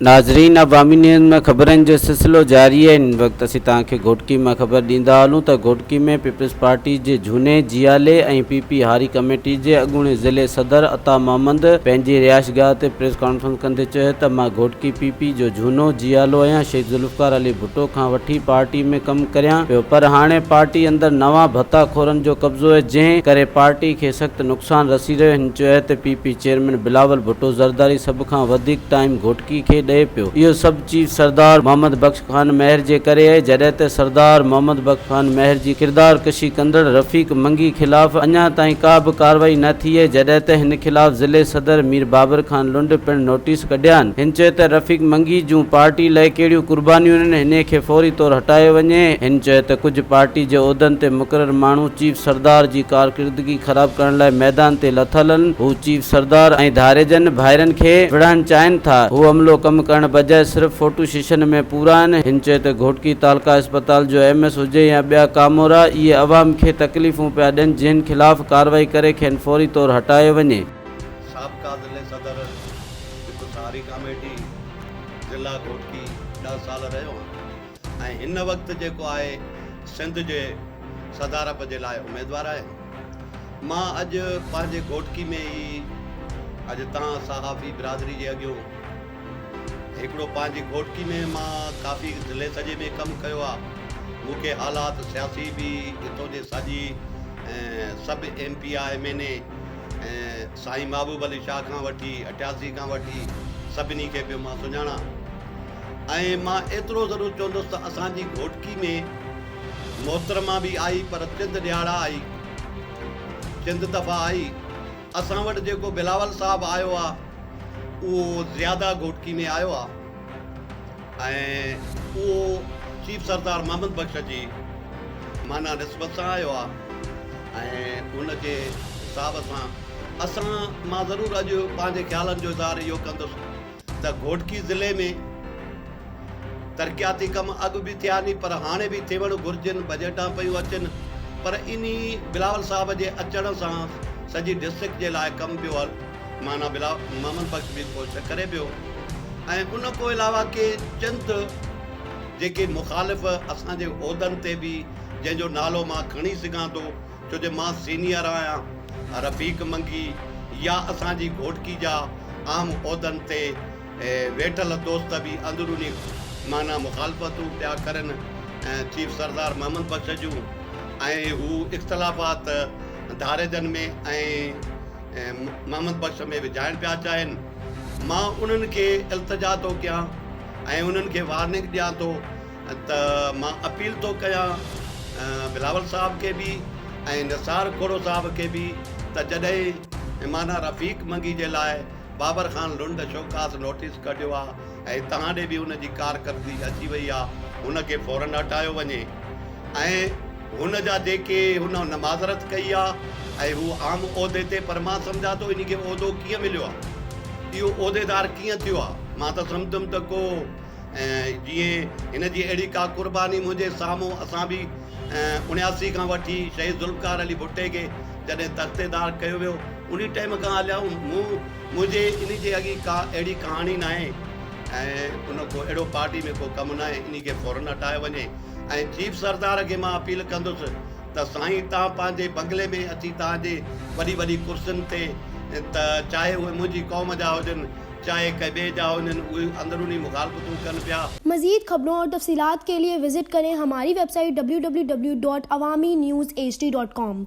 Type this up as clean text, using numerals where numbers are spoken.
ناظرين عوامي نيوز ۾ خبرن جو سلسلو جاري آهي هن وقت اسين توهان کي گهوٽڪي مان خبر ڏيندا هلون ته گهوٽڪي ۾ پيپلز پارٽي جي جهوني جيالي ۽ پي پي هاري ڪميٽي جي اڳوڻي ضلعي صدر عطا محمد پنهنجي رهائشگاهه تي پريس ڪانفرنس ڪندي چيو ته مان گهوٽڪي پي پي جو جهونو جيالو آهيان شهيد ذوالفقار علي ڀٽو کان وٺي پارٽي ۾ ڪم ڪريان پيو پر هاڻي پارٽي اندر نوان ڀتا خورن جو قبضو آهي جنهن ڪري پارٽي کي سخت نقصان رسي رهيو هن چيو ته P P chairman Bilawal Bhutto Zardari سڀ کان وڌيڪ ٽائيم گهوٽڪي کي ڏئي پيو اهو سڀ چيف سردار محمد بخش خان مهر جي ڪري آهي جڏهن ته سردار محمد بخش خان مهر جي ڪردار ڪشي ڪندڙ رفيق منگي خلاف اڃا تائين ڪا به ڪارروائي نه ٿي آهي جڏهن ته هن خلاف ضلعي صدر مير بابر خان لنڊ پڻ نوٽيس ڪڍيا آهن هن چيو ته رفيق منگي جون پارٽي لئه ڪهڙيون قربانيون آهن هن کي فوري طور هٽايو وڃي هن چيو ته ڪجهه پارٽي جي عهدن تي مقرر ماڻهو چيف سردار جي ڪارڪردگي خراب ڪرڻ لاء ميدان تي لٿل آهن هو چيف سردار ۽ ڌاريجن ڀائرن کي وڙهائڻ چاهين ٿا. هو عملو ڪم ڪرڻ بجاء صرف فوٽو شيشن ۾ پورا آهن. هن چيو ته گهوٽڪي تعلقه اسپتال جو ايم ايس هجي يا ٻيا ڪامورا، اهي عوام کي تڪليفون پيا ڏين جنهن خلاف ڪارروائي ڪري کين فوري طور هٽايو وڃي. سابقه ضلعي صدر پيپلز هاري ڪاميٽي ضلع گهوٽڪي ڏهه سال رهيو آهيان ۽ هن وقت جيڪو آهي سنڌ جي صدارپ جي لاء اميدوار آهيان. مان اڄ پنهنجي گهوٽڪي ۾ ئي اڄ توهان صحافي برادري جي اڳيون هڪڙو پنهنجي گهوٽڪي ۾ مان ڪافي ضلعي سڄي ۾ ڪم ڪيو آ مون کي حالات سياسي به هتو جي سڄي سڀ M P I M N A سائين محبوب علي شاهه کان وٺي اٺياسي کان وٺي سڀني کي پيو مان سڃاڻان ۽ مان ايترو ضرور چوندس ته اسان جي گهوٽڪي ۾ محترمه به آئي پر چند ڏهاڙا آئي، چند دفعا آئي. اسان وٽ جيڪو بلاول صاحب آيو آ اهو زياده گهوٽڪي ۾ آيو آ ۽ اهو چيف سردار محمد بخش جي معنيٰ نسبت سان آيو آ ۽ ان جي حساب سان اسان مان ضرور اڄ پنهنجي خيالن جو اظهار اهو ڪندس ته گهوٽڪي ضلعي ۾ ترقياتي ڪم اڳ به ٿيا ني پر هاڻي به ٿيوڻ گهرجن بجيٽان پيون اچن پر انهي بلاول صاحب جي اچڻ سان سڄي ڊسٽرڪٽ جي لاء ڪم پيو هل معنيٰ بلا محمد بخش به ڪوشش ڪري پيو ۽ ان کان علاوه ڪي چند جيڪي مخالف اسان جي عهدن تي به جنهن جو نالو مان کڻي سگهان ٿو ڇو جو مان سينيئر آهيان رفيق منگي يا اسان جي گهوٽڪي جا عام عهدن تي ويٺل دوست به اندروني معنيٰ مخالفتون پيا ڪرن چيف سردار محمد بخش جون ۽ هو اختلافات ڌاريجن ۾ ۽ محمد بخش ۾ وجهائڻ پيا چاهين مان انهن کي التجا ٿو ڪيان ۽ انهن کي وارننگ ڏيان ٿو ته مان اپيل ٿو ڪيان بلاول صاحب کي به ۽ نثار کوڙو صاحب کي به ته جڏهن معنيٰ رفيق منگي جي لاء بابر خان لنڊ شوڪاز نوٽيس ڪڍيو آ ۽ توهان ڏي به ان جي ڪارڪردگي اچي وئي آ هن کي فورن هٽايو وڃي ۽ هن جا جيڪي هن معذرت ڪئي آ ۽ هو عام عهدي تي پر مان سمجهان ٿو ان کي عهدو ڪيئن مليو آ اهو عهديدار ڪيئن ٿيو آ مان ته سمجهندم ته ڪو ۽ جيئن هن جي اهڙي ڪا قرباني منهنجي سامهون اسان به 79 کان وٺي شهيد ذوالفقار علي ڀٽي کي جڏهن تختيدار ڪيو ويو انهي ٽائيم کان هليا آهيون مون منهنجي انهي جي اڳي ڪا اهڙي ڪهاڻي ناهي ۽ ان ڪو اهڙو پارٽي ۾ ڪو ڪم ناهي انهي کي فورن هٽايو وڃي ۽ چيف سردار کي مان اپيل ڪندس ته سائين تان پنهنجي بنگلي ۾ اچي تان جي وڏي وڏي ڪرسين تي ته چاهي اهي منهنجي قوم جا هجن چاهي ڪنهن ٻئي جا هجن اهي اندروني مخالفتون ڪن پيا. مزيد خبرون اور تفصيلات کے لئے وزٽ ڪرين ھماري website W W W dot Awami news H D dot com.